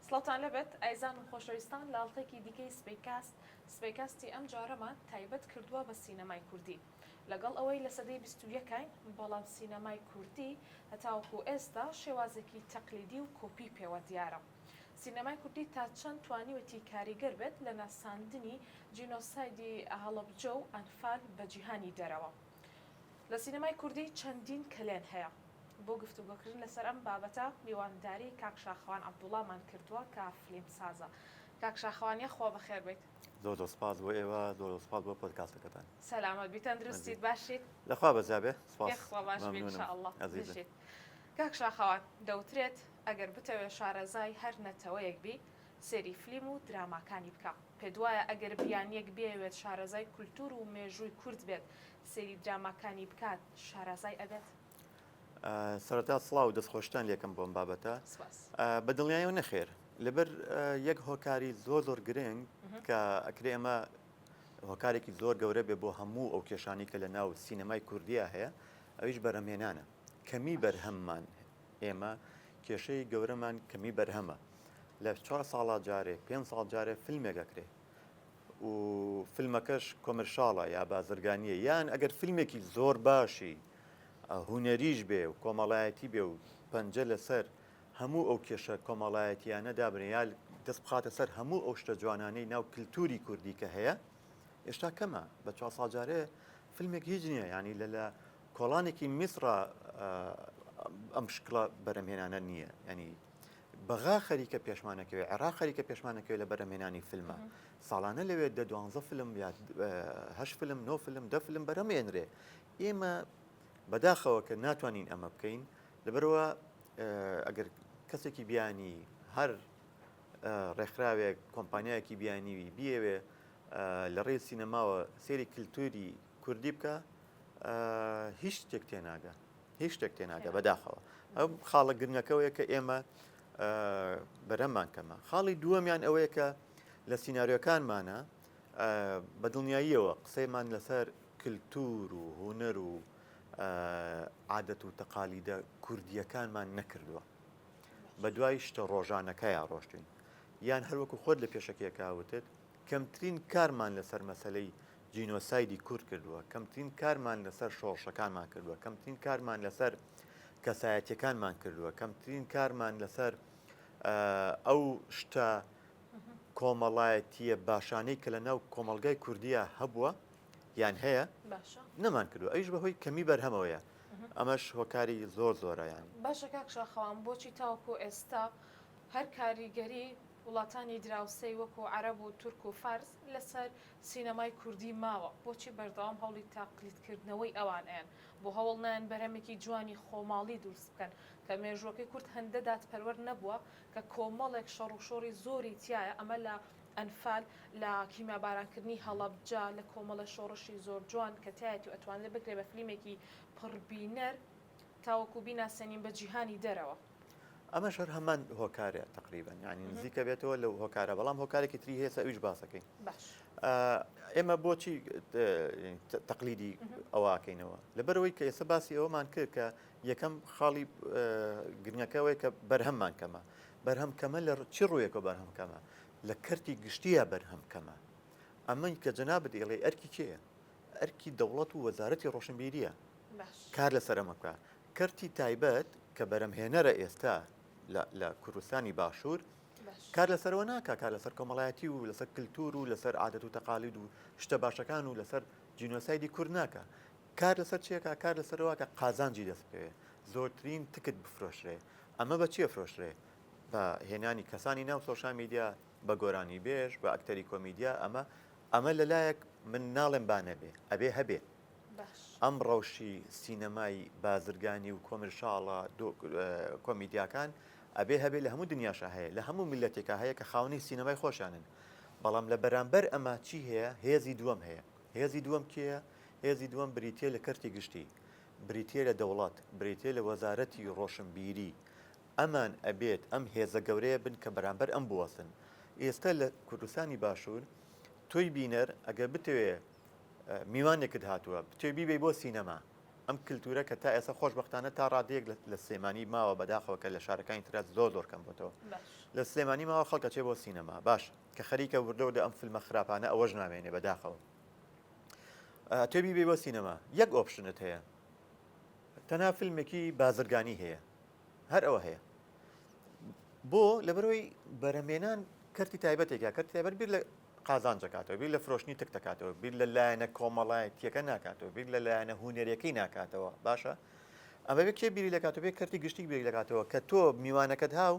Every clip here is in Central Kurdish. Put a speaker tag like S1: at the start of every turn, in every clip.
S1: سڵاوتان لێبێت ئایزان و خۆشەویستان لە ئەڵقەیەکی دیکەی سپەیکاست سپەیکاستی ئەم جارەمان تایبەت کردووە بە سینەمای کوردی لەگەڵ ئەوەی لە سەدەی 21ین بەڵام سینەمای کوردی هەتاوەکو ئێستا شێوازێکی تەقلیدی و کۆپی پێوە دیارە سینەمای کوردی تا چەند توانیوێتی کاریگەر بێت لە ناساندنی جینۆسایدی هەڵەبجە و ئەنفال بە جیهانی دەرەوە؟ لە سینەمای کوردی چەندین کەلێن هەیە. بۆ گفتوگۆکردن لەسەر ئەم بابەتە میوانداری کاک شاخەوان عەبدوڵامان کردووە کە فلیمسازە. کاک شاخەوان یاخوا بەخێر بێیت.
S2: زۆر زۆر سپاس بۆ ئێوە، زۆر زۆر سپاس بۆ پۆدکاستەکەتان.
S1: سەلامەت بی، تەندروستیت باشیت؟
S2: لەخوا بەزیا بێ، سپاس.
S1: یاخوا باش بی ان شاء اللە. ئەزیزم. بژیت. کاک شاخەوان، دەوترێت ئەگەر بتەوێ شارەزای هەر نەتەوەیەک بی، سەیری فلیم و دراماکانی بکە. پێتوایە ئەگەر بیانییەک بیەوێت شارەزای کولتوور و مێژووی کورد بێت، سەیری دراماکانی بکات، شارازای ئەبێت؟
S2: سەرەتا سڵاو و دەستخۆشتان لێکەم بۆ ئەم بابەتە.
S1: سپاس.
S2: بە دڵنیایەوە نەخێر. لەبەر یەک هۆکاری زۆر زۆر گرنگ کە ئەکرێ ئەمە هۆکارێکی زۆر گەورە بێ بۆ هەموو ئەو کێشانەی کە لە ناو سینەمای کوردیا هەیە، ئەویش بەرهەمهێنانە. کەمی بەرهەممان ئێمە کێشەی گەورەمان کەمی بەرهەمە. لە چوار ساڵا جارێ پێنج ساڵ جارێ فیلمێک ئەکرێ و فیلمەکەش commercial ە یا بازرگانیە یان ئەگەر فیلمێکی زۆر باشی هونەریش بێ و کۆمەڵایەتی بێ و پەنجە لەسەر هەموو ئەو کێشە کۆمەڵایەتیانە دابنێ یا دەست بخاتە سەر هەموو ئەو شتە جوانانەی ناو کللتوری کوردی کە هەیە ئێشتا کەمە بە چوار ساڵ جارێ فیلمێک هیچ نییە ینی لە لە کۆڵانێکی میسرا ئەم شکڵە بەرەمهێنانە نییە ینی بەغا خەریکە پێشمانەکەوێ عێراق خەریکە پێشمانەکەوێ لە بەرەمهێنانی فیلمە ساڵانە لەوێ دە دوانزە فیلم یا هەش فیلم نۆ فیلم دە فیلم بەرەمێنرێ ئێمە بەداخەوە کە ناتوانین ئەمە بکەین لەبەرەوە ئەگەر کەسێکی بیانی هەر ڕێکخراوێک کۆمپانیایەکی بیانیوی بیەوێ لە ڕێی سینەماوە سێری کللتوری کوردی بکە هیچ شتێک تێناگە هیچ شتێک تێناگە بەداخەوە ئەو خاڵە گرنگەکەوەیە کە ئێمە بەرەمان کەمە خاڵی دووەمیان ئەوەیە کە لە سینناریۆکانمانە بە دڵنیاییەوە قسەیمان لەسەر کللتور و هوەر و عادەت و تەقالیدە کوردیەکانمان نەکردووە بە دوای شتە ڕۆژانەکەیا ڕۆشتوین یان هەروەکو خۆت لە پێشەکیەکە وتت کەمترین کارمان لەسەر مەسلەی جینۆسایدی کورد کردووە، کەمترین کارمان لەسەر شۆڕشەکانمان کردووە، کەمترین کارمان لەسەر کەسایەتیەکانمان کردووە، کەمترین کارمان لەسەر ئەو شتە کۆمەڵایەتیە باشانەی کە لە ناو کۆمەڵگای کوردیە هەبووە یان هەیە نەمان کردووە ئەویش بەهۆی کەمی بەرهەمەوەیە ئەمەش هۆکاری زۆر زۆرە یان.
S1: باشە کاک شاخەوان بۆچی تاوەکو ئێستا هەر کاریگەری وڵاتانی دراوسێی وەکو عەرەب و تورک و فارس لەسەر سینەمای کوردی ماوە، بۆچی بەردەوام هەوڵی تاقلیدکردنەوەی ئەوان ئەیەن؟ بۆ هەوڵ نایەن بەرهەمێکی جوانی خۆماڵی دروست بکەن کە مێژووەکەی کورد هەندە دادپەروەر نەبووە کە کۆمەڵێک شەڕ و شۆڕی زۆری تیایە ئەمە لە ئەنفال لە کیمیابارانکردنی هەڵەبجە لە کۆمەڵە شۆڕشی زۆر جوان کە تیایەتی و ئەتوانرێت بکرێ بە فلیمێکی پڕبینەر تاوەکو بیناسێنین بە جیهانی دەرەوە.
S2: ئەمەش هەر هەمان هۆکارە تقریبا یعنی نزیکە بێتەوە لەو هۆکارە بەڵام هۆکارێکی تری هەیە ئەویش باسەکەین ئێمە بۆچی تەقلیدی ئەوواکەینەوە لەبەرەوەی کە ئێستا باسی ئەومان کرد کە یەکەم خاڵی گرنگەکەەوەی کە بەرهەممان کەمە بەرهەم کەمە لە چی ڕوویەکە بەرهەم کەمە لە کەرتی گشتیە بەرهەم کەمە ئەمە کە جەنابت ئێڵێ ئەرکی کێیە ئەرکی دەوڵەت و وەزارەتی ڕۆشنبیریە کار لەسەر ئەمە بکە کەرتی تایبەت کە بەرەمهێنەرە ئێستا لە کوردستانی باشوور کار لەسەرەوە ناکە کار لەسەر کۆمەڵایەتی و لەسەر کللتور و لەسەر عادەت و تەقالید و شتە باشەکان و لەسەر جینۆسایدی کورد ناکە کار لەسەر چیەکە کار لەسەرەوە کە قازانجی دەست بکەوێ زۆرترین تکت بفرۆشرێ ئەمە بە چیە فرۆشرێ بە هێنانی کەسانی ناو social media بە گۆرانی بێژ بە ئەکتەری کۆمیدیا ئەمە ئەمە لەلایەک من ناڵێم با نەبێ ئەبێ هەبێ ئەم ڕەوشی سینەمای بازرگانی و commercial ە کۆمیدیاکان ئەبێ هەبێ لە هەموو دنیاشا هەیە لە هەموو میلەتێکا هەیە کە خاوەنی سینەمای خۆشیانن بەڵام لە بەرامبەر ئەمە چی هەیە هێزی دووەم هەیە هێزی دووەم کێیە هێزی دووەم بریتە لە کەرتی گشتی بریتە لە دەوڵەت بریتە لە وەزارەتی ڕۆشنبیری ئەمان ئەبێت ئەم هێزە گەورەیە بن کە بەرامبەر ئەم بوەستن. ئێستا لە کوردستانی باشوور تۆی بینەر ئەگەر بتەوێ میوانێکت هاتووە بتەوێ بیبەی بۆ سینەما. ئەم کللتورە کە تا ئێستا خۆشببختانە تا ڕادەیەک لە سلێمانی ماوە بەداخەوە کە لە شارەکانی ترا زۆر زۆر کەم بۆتەوە لە سلێمانی ماوە خەڵکە چێ بۆ سینەما باش کە خەریکە وردە وردە ئەم فیلمە خراپانە ئەوەش نامێنێ بەداخەوە تۆ بیبەی بۆ سینەما یەک option ت هەیە تەنها فیلمێکی بازرگانی هەیە هەر ئەوە هەیە بۆ لەبەرەوەی بەرەمێنان کەرتی تایبەتێکە کەرتی تایبەت بیر لە قازانجەکاتەوە بیر لە فرۆشتنی تک دەکاتەوە بیر لە لایەنە کۆمەڵایەتیەکە ناکاتەوە بیر لە لایەنە هوەرەکەی ناکاتەوە باشە ئەمە بێ کێ بیری لەکاتەوە بێ کەرتی گشتی بیری لەکاتەوە کە تۆ میوانەکەت هاو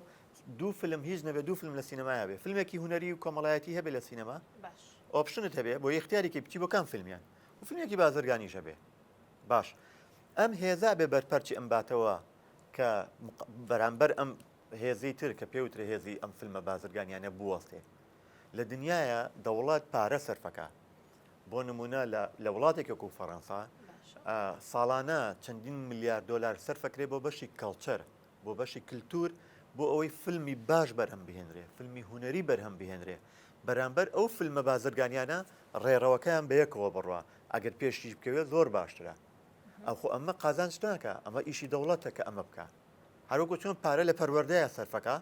S2: دوو فیلم هیچ نەبێ دوو فیلم لە سینەما هەبێ فیلمێکی هونەری و کۆمەڵایەتی هەبێ لە سینەما option ت هەبێ بۆ اختیاری بچی بۆ کام فیلمیان و فیلمێکی بازرگانیش هەبێ باش ئەم هێزا بێ بەرپەرچی ئەم باتەوە کە بەرامبەر ئەم هێزی تر کە پێوترێ هێزی ئەم فیلمە بازرگانیانە بوەستێ لە دنیاە دەوڵەت پارە سەرفەکە بۆ نمونە لە وڵاتێک وەکو فەڕەنسا ساڵانە چەندین ملیار دۆلار سەرفەکرێ بۆ بەشی culture بۆ بەشی کلتور بۆ ئەوەی فیلمی باش بەرهەم بهێنرێ، فیلمی هونەری بەرهەم بهێنرێ، بەرامبەر ئەو فیلمە بازرگانیانە ڕێڕەوەکەیان بەیەکەوە بڕوا، ئەگەر پێشیش بکەوێت زۆر باشترە. ئەخۆ ئەمە قازانج ناکا، ئەمە ئیشی دەوڵەتە کە ئەمە بکا. هەروەکو چۆن پارە لە پەروەردەیا سەرفەکا،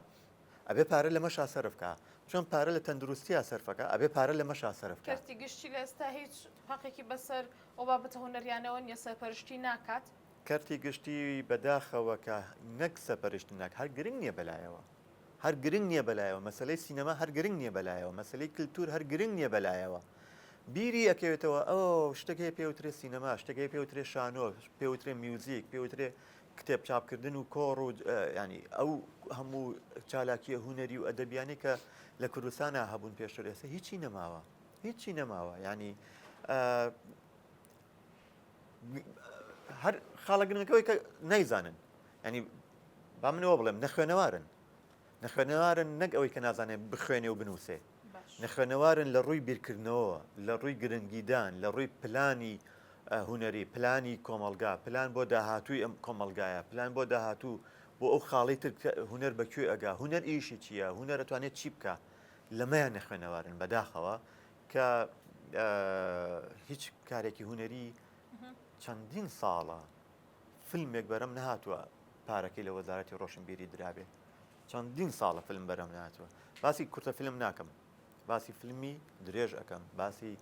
S2: ئەبێ پارە لەمەشا سەرف کا. چۆن پارە لە تەندروستیا سەرفەکا، ئەبێ پارە لەمەشا سەرف کا.
S1: کەرتی گشتی لە ئێستا هیچ هەقێکی بەسەر ئەو بابەتە هونەریانەوە نییە، سەرپەرشتی ناکات.
S2: کەرتی گشتی بەداخەوە کە نەک سەپەرشت ناک هەر گرنگ نیە بەلایەوە هەر گرنگ نیە بەلایەوە مەسەلەی سینەما هەر گرنگ نیە بەلایەوە مەسەلەی کلتور هەر گرنگ نیە بەلایەوە بیری ئەکەوێتەوە ئەو شتێک هەیە پێوترێ سینەما شتێک هەیە پێوترێ شانۆ پێوترێ میوزیک پێوترێ کتێب چاپکردن و کۆڕ و ینی ئەو هەموو چالاکیە هوەری و ئەدەبیانی کە لە کوردستانە هەبوون پێشتر ئێستا هیچی نەماوە هیچی نەماوە ینی هەر خاڵە گرنگەکەەوەی کە نایزانن ینی با منەوە بڵێم نەخوێنەوارن نەخوێنەوارن نەک ئەوەی کە نازانێت بخوێنێ و بنووسێ نەخوێنەوارن لە ڕووی بیرکردنەوە لە ڕووی گرنگیدان لە ڕووی پلانی هوەری پلانی کۆمەلگا پلان بۆ داهاتووی ئەم کۆمەلگایە پلان بۆ داهاتوو بۆ ئەو خاڵی تر هوەر بەکوێ ئەگا هوەر ئیشی چییە هوەر ئەتوانێت چی بکە لەمەیان نەخوێنەوارن بەداخەوە کە هیچ کارێکی هونەری چەندین ساڵە فیلمێک بەرەم نەهاتووە پارەکەی لە وەزارەتی ڕۆشنبیری درابێ چەندین ساڵە فیلم بەرەم نهاتووە باسی کورتە فیلم ناکەم باسی فیلمی درێژ ئەەکەم باسی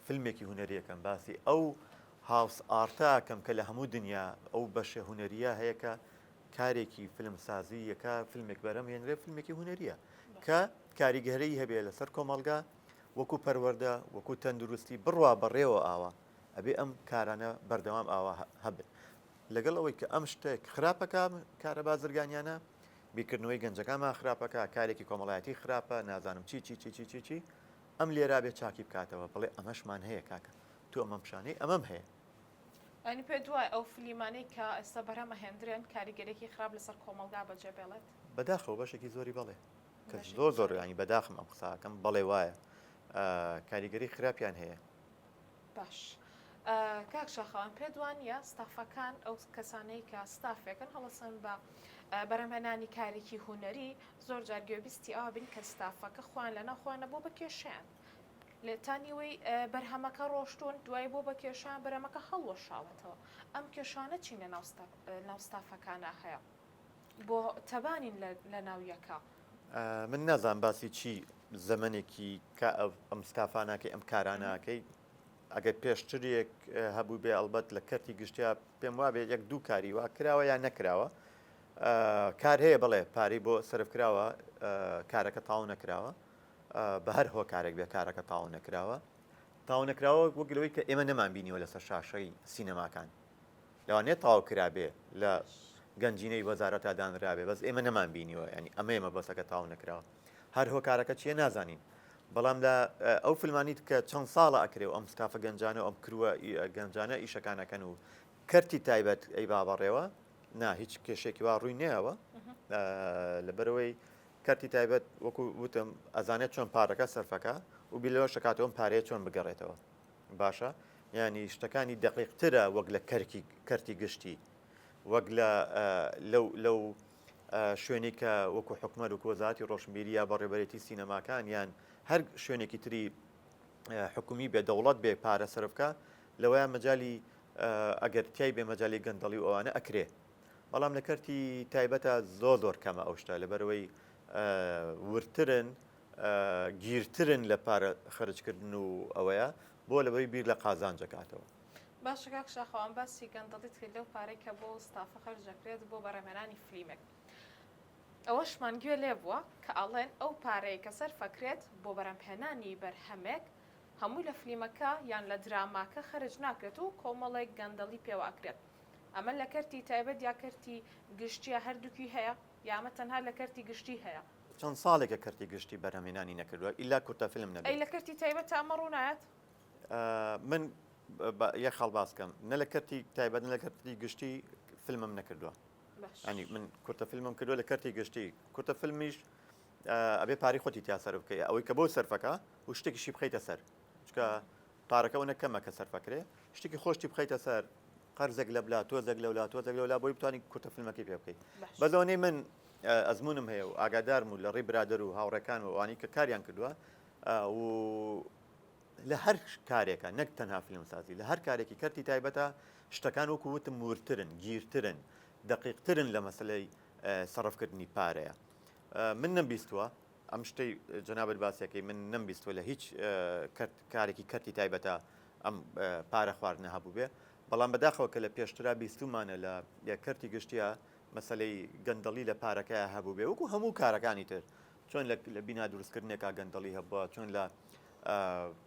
S2: فیلمێکی هونەریەکەم باسی ئەو house art ەکەم کە لە هەموو دنیا ئەو بەشە هونەریە هەیە کە کارێکی فیلمسازی یەکە فیلمێک بەرەم هێنرێ فیلمێکی هونەریە کە کاریگەری هەبێ لەسەر کۆمەڵگا وەکو پەروەردە وەکو تەندروستی بڕوا بەڕێوە ئاوا ئەبێ ئەم کارانە بەردەوام ئاوا هەبن لەگەڵ ئەوەی کە ئەم شتێک خراپەکە کارە بازرگانیانە بیرکردنەوەی گەنجەکانمان خراپەکە کارێکی کۆمەڵایەتی خراپە نازانم چی چی چی چی چی چی ئەم لێرا بێ چاکی بکاتەوە بڵێ ئەمەشمان هەیە کاکە تۆ ئەمەم پیشانەی ئەمەم هەیە.
S1: ئەنی پێت وایە ئەو فلیمانەی کە ئێستا بەرهەم ئەهێندرێن کاریگەریەکی خراپ لەسەر کۆمەڵگا بەجێ بێڵێت؟
S2: بەداخەوە بەشێکی زۆری بەڵێ. کە زۆر زۆر ینی بەداخم ئەم قساکەم بەڵێ وایە کاریگەری خراپیان هەیە.
S1: باش کاک شاخەوان پێت وانە ستافەکان ئەو کەسانەی کە ستافێکن هەڵەسن بە بەرەمهێنانی کارێکی هوەری زۆر جار گوێبیستی ئەوە بین کە ستافەکە خۆیان لەنا خۆیانە بۆ بە کێشیان لە تا نیوەی بەرهەمەکە ڕۆشتون دوای بۆ بە کێشان بەرەمەکە هەڵوەشاوەتەوە ئەم کێشانە چین لە ناو ستافەکانە هەیە بۆ تەبانین لە ناو یەکا.
S2: من نازانم باسی چی زەمەنێکی کە ئەم ستافاناکەی ئەم کاراناکەی ئەگەر پێشترێک هەبوو بێ ئەڵبەت لە کەرتی گشتیا پێم وابێ یەک دوو کاری وا کراوە یا نەکراوە کار هەیە بڵێ پارەی بۆ سرف کراوە کارەکە تاو نەکراوە بە هەر هۆکارێک بێ کارەکە تاو نەکراوە تاو نەکراوە وەک لەوەی کە ئێمە نەمان بینیوە لەسەر شاشەی سینەماکان لەوانەیە تەواو کرابێ لە گەنجینەی وەزارەتا دانرابێ بەس ئێمە نەمان بینیوە ینی ئەمەیە مەبەستەکە تەواو نەکراوە هەر هۆکارەکە چییە نازانین بەڵام لە ئەو فیلمانیت کە چەند ساڵە ئەکرێ و ئەم ستافە گەنجانە و ئەم crew ە گەنجانە ئیشەکانەکەن و کەرتی تایبەت ئەی بابەڕێوە نا هیچ کێشێکی وا ڕووی نەیەوە لەبەرەوەی کەرتی تایبەت وەکو وتم ئەزانێت چۆن پارەکە سەرفەکە و بیر لەوە شکاتەوە ئەم پارەیە چۆن بگەڕێتەوە باشە یانی شتەکانی دەقیقترە وەک لە کەرکی کەرتی گشتی وەک لە لەو لەو شوێنی کە وەکو حکومەت و وەزارەتی ڕۆشنبیری یا بەڕێبەرێتی سینەماکان یان هەر شوێنێکی تری حکومی بێ دەوڵەت بێ پارە سەرفکە لەوەیان مەجای. ئەگەر تای بێ مەجای گەندەڵی و ئەوانە ئەکرێ بەڵام لە کەرتی تایبەتە زۆر زۆر کەمە ئەو شتە لەبەرەوەی وردترن گیرترن لە پارە خەرجکردن و ئەوەیە بۆ لەبەری بیر لە قازانج ئەکاتەوە.
S1: باشە کاک شاخەوان باسی گەندەڵیت کرد لەو پارەی کە بۆ ستافە خەرج دەکرێت بۆ بەرهەمهێنانی فلیمێک ئەوەشمان گوێ لێ بووە کە ئەڵێن ئەو پارەی کە سەرف ئەکرێت بۆ بەرهەمهێنانی بەرهەمێک هەمووی لە فلیمەکە یان لە دراماکە خەرج ناکرێت و کۆمەڵێک گەندەڵی پێوە ئەکرێت ئەمە لە کەرتی تایبەت یا کەرتی گشتیە هەردووکی هەیە یا ئەمە تەنها لە کەرتی گشتی هەیە؟
S2: چەند ساڵێکە کەرتی گشتی بەرهەمهێنانی نەکردووە ئیلا کورتە فیلم
S1: نەبێت. ئەی لە کەرتی تایبەت ئەمە ڕوونایەت؟
S2: من یەک خاڵ باس کەم نە لە کەرتی تایبەت نە لە کەرتی گشتی فیلمم نەکردووە ئەنی من کورتە فیلمم کردووە لە کەرتی گشتی کورتە فیلمیش ئەبێ پارەی خۆتی تیا سەرف بکەی ئەوەی کە بۆ سەرفەکە و شتێکیشی بخەیتە سەر چکە پارەکە ئەوەنە کەمە کە سەرفەکرێ شتێکی خۆشتی بخەیتە سەر قەرزێک لە بلا تۆزێک لەولا تۆزێک لەولا بۆی بتوانانی کورتە فیلمەکەی پێ بکەیت بەس ئەوەنەی من ئەزمونم هەیە و ئاگادارم و لە ڕێی برادەر و هاوڕێکان و ئەوانەی کە کاریان کردووە و لە هەر کارێکە نەک تەنها فیلمسازی لە هەر کارێکی کەرتی تایبەتە شتەکان وەکو وتم وردترن گیرترن دەقیقترن لە مەسلەی سەرفکردنی پارەیە من نەمبیستووە ئەم شتەی جەنابت باسیەکەی من نەمبیستووە لە هیچ کارێکی کەرتی تایبەتە ئەم پارە خواردنە هەبوو بێ بەڵام بەداخەوە کە لە پێشترا بیستومانە لە کەرتی گشتیە مەسلەی گەندەڵی لە پارەکەی هەبوو بێ وەکو هەموو کارەکانی تر چۆن لە بینا دروستکردنێکا گەندەڵی هەبووە چۆن لە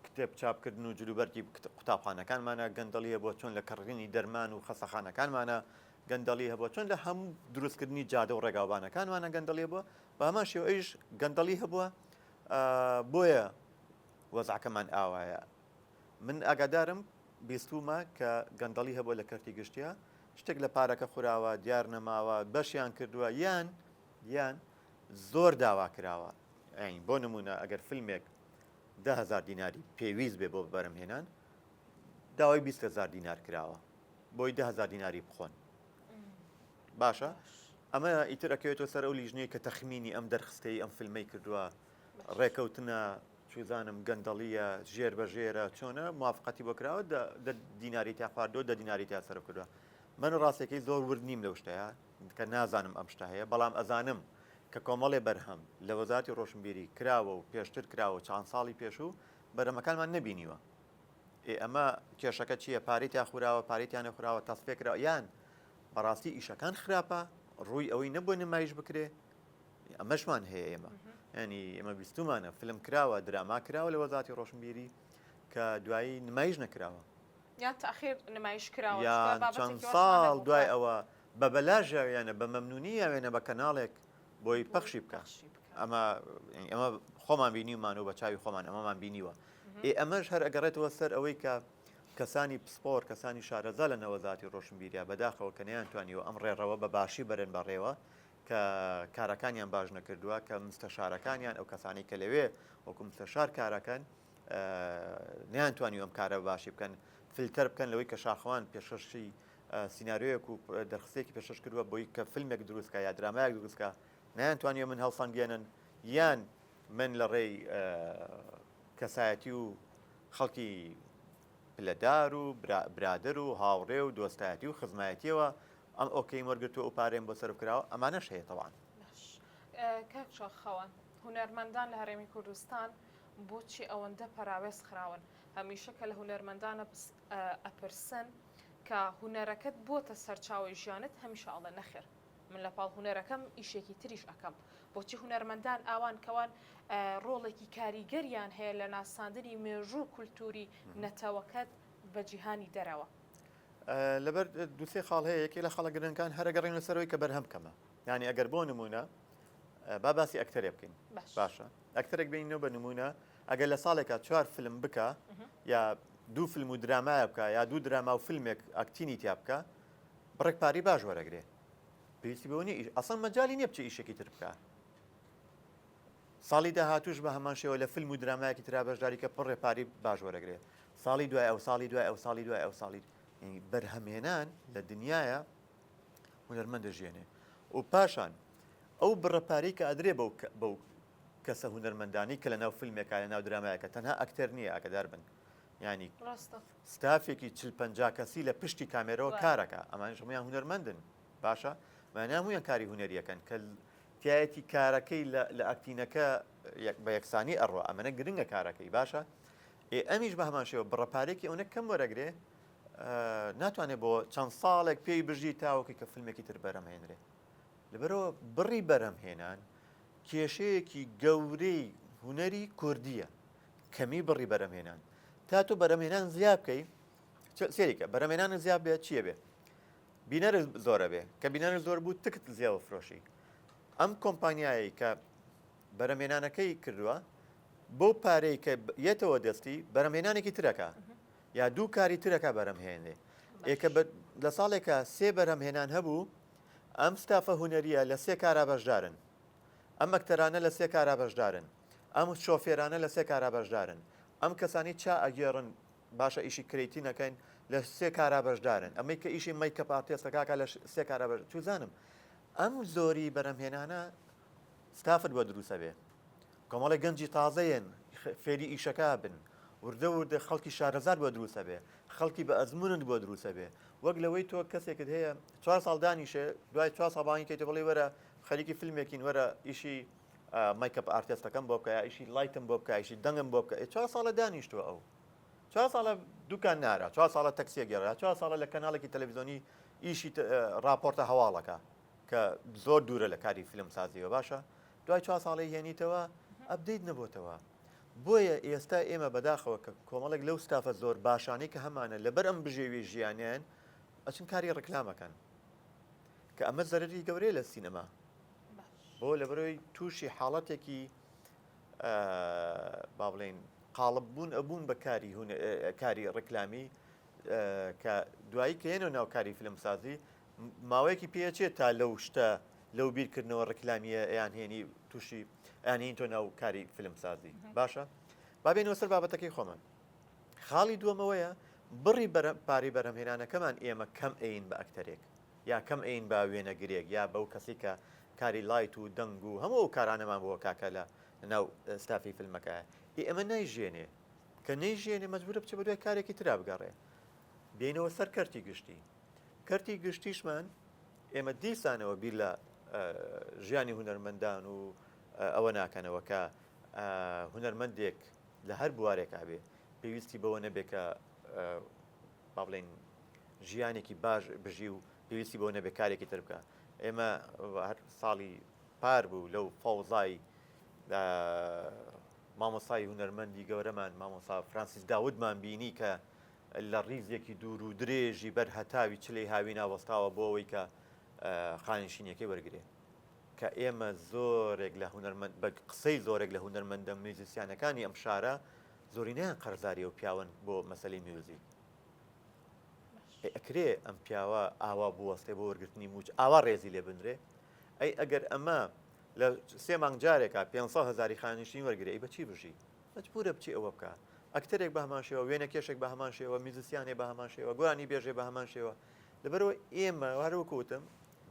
S2: کتێب چاپکردن و جلوبەرگی قوتابخانەکانمانە گەندەڵی هەبووە چۆن لە کڕینی دەرمان و خەسەخانەکانمانە گەندەڵی هەبووە چۆن لە هەموو دروستکردنی جادە و ڕێگاوبانەکانمانە گەندەڵی هەبووە بە هەمان شێوەیش گەندەڵی هەبووە بۆیە وەزعەکەمان ئاوایە من ئاگادارم بیستومە کە گەندەڵی هەبووە لە کەرتی گشتیە شتێک لە پارەکە خوراوە دیار نەماوە بەشیان کردووە یان یان زۆر داوا کراوە یانی بۆ نمونە ئەگەر فیلمێک دههزار دیناری پێویست بێ بۆ بەرەمهێنان داوای 20هزار دینار کراوە بۆی دههزار دیناری بخۆن باشە ئەمە ئیتر ئەکەوێتەوە سەر ئەو لیژنەیە کە تەخمینی ئەم دەرخستەی ئەم فیلمەی کردووە ڕێکەوتنە چوزانم گەندەڵیە ژێر بە ژێرە چۆنە موافقەتی بۆ کراوە دە دیناری تیا خواردووە دە دیناری تیا سەرف کردووە من ڕاستەکەی زۆر ورد نیم لەو شتەیە کە نازانم ئەم شتە هەیە بەڵام ئەزانم کە کۆمەڵێ بەرهەم لە وەزارەتی ڕۆشنبیری کراوە و پێشتر کراوە چەند ساڵی پێشوو بەرهەمەکانمان نەبینیوە ئێ ئەمە کێشەکە چییە پارەی تیا خوراوە پارەی تیا نەخوراوە تەسفیە کراوە یان بەڕاستی ئیشەکان خراپە ڕووی ئەوەی نەبووە نمایش بکرێ ئەمەشمان هەیە ئێمە ینی ئێمە بیستومانە فلم کراوە دراما کراوە لە وەزاتی ڕۆشنبیری کە دوایی نمایش نەکراوە
S1: یان تاخیر نمایش کراوە
S2: یان چەند ساڵ دوای ئەوە بە بەلاش یاویانە بە مەمنونی یاوێنە بە کەناڵێک بۆی پەخشی بکە ئەمە ئەمە خۆمان بینیمان و بە چاوی خۆمان ئەمەمان بینیوە ئێ ئەمەش هەر ئەگەڕێتەوە سەر ئەوەی کە کەسانی پسپۆر کەسانی شارەزا لە نەوەزاتی ڕۆشنبیریا بەداخەوە کە نەیانتوانیوە ئەم ڕێڕەوە بە باشی بەرن بەڕێوە کە کارەکانیان باش نەکردووە کە مستەشارەکانیان ئەو کەسانی کە لەوێ وەکو مستەشار کارەکەن نەیانتوانی ئەم کارە باشی بکەن فلتەر بکەن لەوەی کە شاخەوان پێشەشی سیناریۆیەک و دەرخستێکی پێشەش کردووە بۆی کە فیلمێک دروستکە یا درامایەک دروستکە نەیانتوانیوە من هەڵسەنگێنن یان من لە ڕێی کەسایەتی و خەڵکی پلەدار و برادەر و هاوڕێ و دۆستایەتی و خزمایەتیەوە ئەم ئۆکەیم وەرگرتووە ئەو پارەیەم بۆ سەرف کراوە ئەمانەش هەیە تەوان.
S1: باش کاک شاخەوان هونەرمەندان لە هەرێمی کوردستان بۆچی ئەوەندە پەراوێز خراون هەمیشە کە لە هونەرمەندان ئەپرسن کە هونەرەکەت بۆتە سەرچاوەی ژیانت هەمیشە ئەڵێ نەخێر من لە پاڵ هونەرەکەم ئیشێکی تریش ئەکەم بۆچی هونەرمەندان ئاوان کەوان ڕۆڵێکی کاریگەریان هەیە لە ناساندنی مێژوو و کولتوری نەتەوەکەت بە جیهانی دەرەوە.
S2: لەبەر دوسێ خاڵ هەیە یەکێ لە خاڵە گرنگەکان هەرە گەڕین لەسەرەوەی کە بەرهەم کەمە یعنی ئەگەر بۆ نمونە با باسی ئەکتەرێ بکەین باشە ئەکتەرێک بینەوە بە نمونە ئەگەر لە ساڵێکا چوار فلم بکە یا دوو فیلم و درامایە بکە یا دوو دراما و فیلمێک ئەکتینی تیا بکە بڕێک پارەی باش وەرەگرێ پێویستی بەوە نییە ئەسڵەن مەجالی نییە بچێ ئیشێکی تر بکە ساڵی داهاتوش بە هەمان شێوە لە فیلم و درامایەکی ترا بەشداری کە پڕێ پارەی باش وەرەگرێ ساڵی دوای ئەو ساڵی دوای ئەو ساڵی دوای ئەو ساڵی بەرهەمهێنان لە دنیاە هونەرمەند دەژێنێ و پاشان ئەو بڕە پارەی کە ئەدرێ بەو بەو کەسە هونەرمەندانی کە لە ناو فیلمێکا لە ناو درامایەکە تەنها ئەکتەر نییە ئاگدار بن. یانی ستافێکی چل پەنجا کەسی لە پشتی کامێرەوە کارەکە ئەمانیش هەموویان هونەرمەندن باشە مانە هەموویان کاری هونەریەکەن کە تایەتی کارەکەی لە ئەکتینەکە بە یەکسانی ئەڕوە ئەمەە گرنگە کارەکەی باشە ئێ ئەمیش بە هەمان شێوە بڕە پارێکی ئەوەنە کەم وەرەگرێ ناتوانێت بۆ چەند ساڵێک پێی بژی تاوەکی کە فیلمێکی تر بەرەمهێنرێ لەبەرەوە بڕی بەرهەمهێنان کێشەیەکی گەورەی هونەری کوردیە کەمی بڕی بەرهەمهێنان تا تۆ بەرهەمهێنان زیاد بکەی سێریکە بەرهەمهێنان زیاد بێت چیە بێ بینەر زۆرە بێ کە بینەر زۆر بوو تکت زیاوە فرۆشی ئەم کۆمپانیایەی کە بەرەمێنانەکەی کردووە بۆ پارەی کە یەتەوە دەستی بەرەمهێنانێکی ترەکە یا دوو کاری ترەکە بەرەمهێنێ ئێکە لە ساڵێکە سێ بەرهەمهێنان هەبوو ئەم ستافە هونەریە لە سێ کارا بەشدارن ئەم ئەکتەرانە لە سێ کارا بەشدارن، ئەم شۆفێرانە لە سێ کارا بەشدارن، ئەم کەسانی چا ئەگێڕن باشە ئیشی creating ئەکەن لە سێ کارا بەشدارن، ئەمەی کە ئیشی makeup artist ئەکا لە سێ کارا بەش چوزانم ئەم زۆری بەرهەمهێنانە ستافت بۆ دروست ئەبێ کۆمەڵێک گەنجی تازەیەن فێری ئیشەکە بن وردە وردە خەڵکی شارەزار بۆ دروست ئەبێ خەڵکی بە ئەزمونت بۆ دروست ئەبێ وەک لەوەی تۆ کەسێکت هەیە چوار ساڵ دانیشێ دوای چوار ساڵ بانگی کەیتە بڵێ وەرە خەریکی فیلمێکین وەرە ئیشی makeup artist ەکەم بۆ بکە یا ئیشی light م بۆ بکە ئیشی دەنگم بۆ بکە چوار ساڵە دانیشتووە ئەو چوار ساڵە دوکان نارا چوار ساڵە تەکسیە گێڕا چوار ساڵە لە کەناڵێکی تەلەڤیزیۆنی ئیشی راپۆرتە هەواڵەکە کە زۆر دوورە لە کاری فیلم سازیەوە باشە دوای چوار ساڵی هێنیتەوە update نەبۆتەوە بۆیە ئێستا ئێمە بەداخەوە کە کۆمەڵێک لەو ستافە زۆر باشانەی کە هەمانە لەبەر ئەم بژێوی ژیانیان ئەچن کاری ڕکلامەکەن کە ئەمە زەرەری گەورەیە لە سینەما بۆ لەبەرەوەی تووشی حاڵەتێکی با بڵێین قاڵب بوون ئەبوون بە کاری کاری ڕکلامی کە دوایی کە یەنەوە ناو کاری فیلمسازی ماوەیەکی پێچێت تا لەو شتە لەو بیرکردنەوە ڕکلامیە یان هێنی تووشی ئەیان تۆ ناو کاری فیلمسازی باشە با بێنەوە سەر بابەتەکەی خۆمان خاڵی دووەمەوەیە بڕی پارەی بەرهەمهێنانەکەمان ئێمە کەم ئەین بە ئەکتەرێک یا کەم ئەین بە وێنەگرێک یا بەو کەسی کە کاری light و دەنگ و هەموو ئەو کارانەمان بۆ کاکە لە ناو ستافی فیلمەکە ئێ ئەمە نایژێنێ کە نەیژێنێ مەجبورە بچێ بە دوای کارێکی ترا بگەڕێ بێینەوە سەر کەرتی گشتی کەرتی گشتیشمان ئێمە دیسانەوە بیر لە ژیانی هونەرمەندان و ئەوە ناکەنەوە کە هونەرمەندێک لە هەر بوارێکا بێ پێویستی بەوە نەبێ کە با بڵێین ژیانێکی باش بژی و پێویستی بەوە نەبێ کارێکی تر بکە ئێمە هەر ساڵی پار بوو لەو فەوزای مامۆسای هونەرمەندی گەورەمان مامۆسا فرانسیس داودمان بینی کە لە ڕیزێکی دوور و درێژی بەر هەتاوی چلەی هاوینا وەستاوە بۆ ئەوەی کە خانشینیەکەی وەرگێ کە ئێمە زۆرێک لە هونەرمەند بە قسەی زۆرێک لە هونەرمەندە میوزیسیانەکانی ئەم شارە زۆرینەیان قەرزاری ئەو پیاوەن بۆ مەسەلەی میوزیک. ئەی ئەکرێ ئەم پیاوە ئاوا بوەستێ بۆ وەرگرتنی مووچ ئاوا ڕێزی لێ بنرێ؟ ئەی ئەگەر ئەمە لە سێ مانگ جارێکا 500 هەزاری خانەنشینی وەرگرێ ئەی بە چی بژی؟ مەجبورە بچێ ئەوە بکا. ئەکتەرێک بە هەمان شێوە، وێنەکێشێک بە هەمان شێوە، میوزیسیانێ بە هەمان شێوە، گۆرانی بێژێ بە هەمان شێوە. لەبەرئەوە ئێمە هەر وەکو وتم